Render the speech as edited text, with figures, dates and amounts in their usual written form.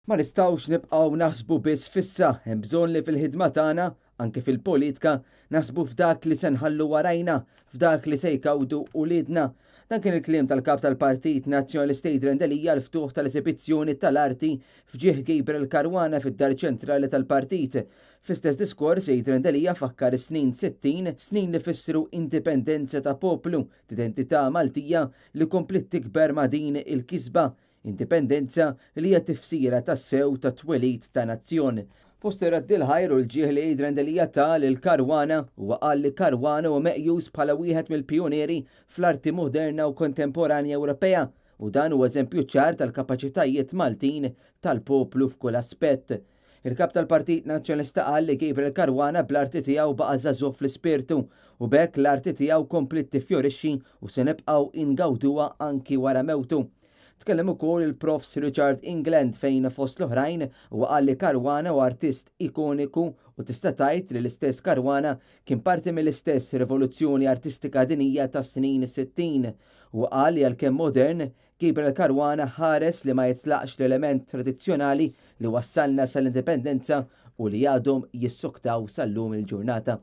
Ma nistgħux nibqgħu naħsbu biss f'issa, hemm bżonn li fil-ħidma tagħna, anke fil-politika, naħsbu f'dak li se nħallu warajna, f'dak li se jgawdu uliedna. Dan kien il-kliem tal-kap tal-Partit Nazzjonalista Adrian Delia l-ftuħ tal-esibizzjoni tal-arti f'ġieħ Gabriel Caruana fid-dar ċentrali tal-partit. Fl-istess diskors Adrian Delia fakkar is-snin 60, snin li fissru indipendenza ta' poplu, identità Maltija li kompliet tikber ma' din il-kisba. Indipendenza li hija tifsira tassew ta' twelid ta' nazzjon. Fost ir-radd il-ħajr u l-ġieħ li Adrian Delia ta lil Caruana, huwa qal li Caruana huwa meqjus bħala wieħed mill-pioneri fl-arti moderna u kontemporanja Ewropea u dan huwa eżempju ċar tal-kapaċitajiet Maltin tal-poplu f'kull aspett. Il-kap tal-Partit Nazzjonalista qal li Gabriel Caruana bl-arti tiegħu baqa' żagħżugħ fl-ispirtu u b'hekk l-arti tiegħu kompliet tifjorixxi u se nibqgħu ingawduha anki wara mewtu. Tkellem ukoll il-Profs Richard England fejn fost l-oħrajn u qal li Caruana huwa artist ikoniku u tista' tgħid li l-istess Caruana kien parti mill-istess rivoluzzjoni artistika dinija tas-snin 60 u qal li għalkemm modern, Gabriel Caruana ħares li ma jitlaqx l-element tradizzjonali li wassalna sal-indipendenza u li għadhom jissoktaw sal-lum il-ġurnata.